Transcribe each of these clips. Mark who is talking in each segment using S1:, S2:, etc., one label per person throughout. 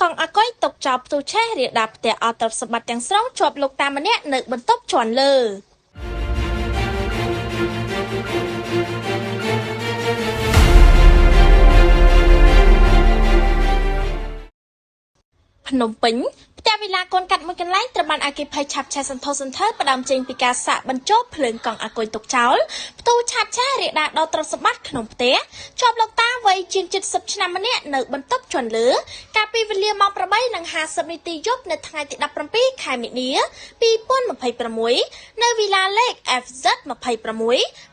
S1: កង់អាគុយទុកចោលផ្ទុះឆេះរាលដាលផ្ទះអស់ទ្រព្យសម្បត្តិទាំងស្រុងជាប់លោកតាម្នាក់នៅបន្ទប់ជាន់លើ។ ភ្នំពេញផ្ទះវិឡាកូនកាត់មួយកន្លែងត្រូវបានអគ្គិភ័យឆាបឆេះសន្ធោសន្ធៅផ្ដើមចេញពីការសាកបញ្ចូលភ្លើងកង់អាគុយទុកចោលផ្ទុះឆាបឆេះរាលដាលដល់ទ្រព្យសម្បត្តិក្នុងផ្ទះជាប់លោកតាវ័យជាង70ឆ្នាំម្នាក់នៅបន្ទប់ជាន់លើកាលពីវេលាម៉ោង8:50នាទីយប់នៅថ្ងៃទី17ខែមីនា2026នៅវិឡាលេខ FZ26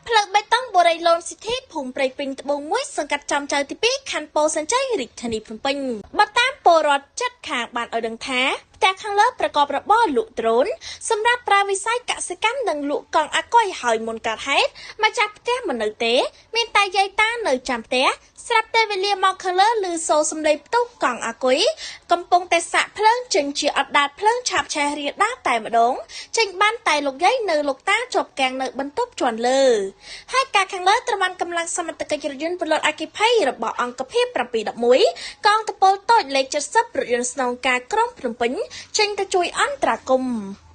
S1: ផ្លូវបេតុងបូរីឡូនស៊ីធីភូមិព្រៃពេញត្បូង1សង្កាត់ចំចៅទី2ខណ្ឌពោធិ៍សែនជ័យរាជធានីភ្នំពេញ។ បើតាមពលរដ្ឋចិត្តខាងបានឲ្យដឹងថាផ្ទះខាងលើប្រកបរបរលក់ដ្រូនសម្រាប់ប្រើវិស័យកសិកម្មនិងលក់កង់អាគុយហើយមុនកើតហេតុម្ចាស់ផ្ទះមិននៅទេ មានតែយាយតានៅចាំផ្ទះស្រាប់តែវេលាមកខាងលើឮសូរសំឡេងផ្ទុះកង់អាគុយកំពុងតែសាក់ភ្លើងចេញជាអត់ដាតភ្លើងឆាបឆេះរាលដាលតែម្ដងចេញបានតែលោកយាយនៅលោកតាជាប់កាំងនៅបន្ទប់ជាន់លើ។ ហើយការខាងលើត្រូវបានកម្លាំងសមត្ថកិច្ចរថយន្តពលរដ្ឋអគ្គិភ័យរបស់អង្គភាព711កងតពលតូចលេខ70រថយន្តស្នងការក្រុងភ្នំពេញចេញទៅជួយអន្តរាគមន៍។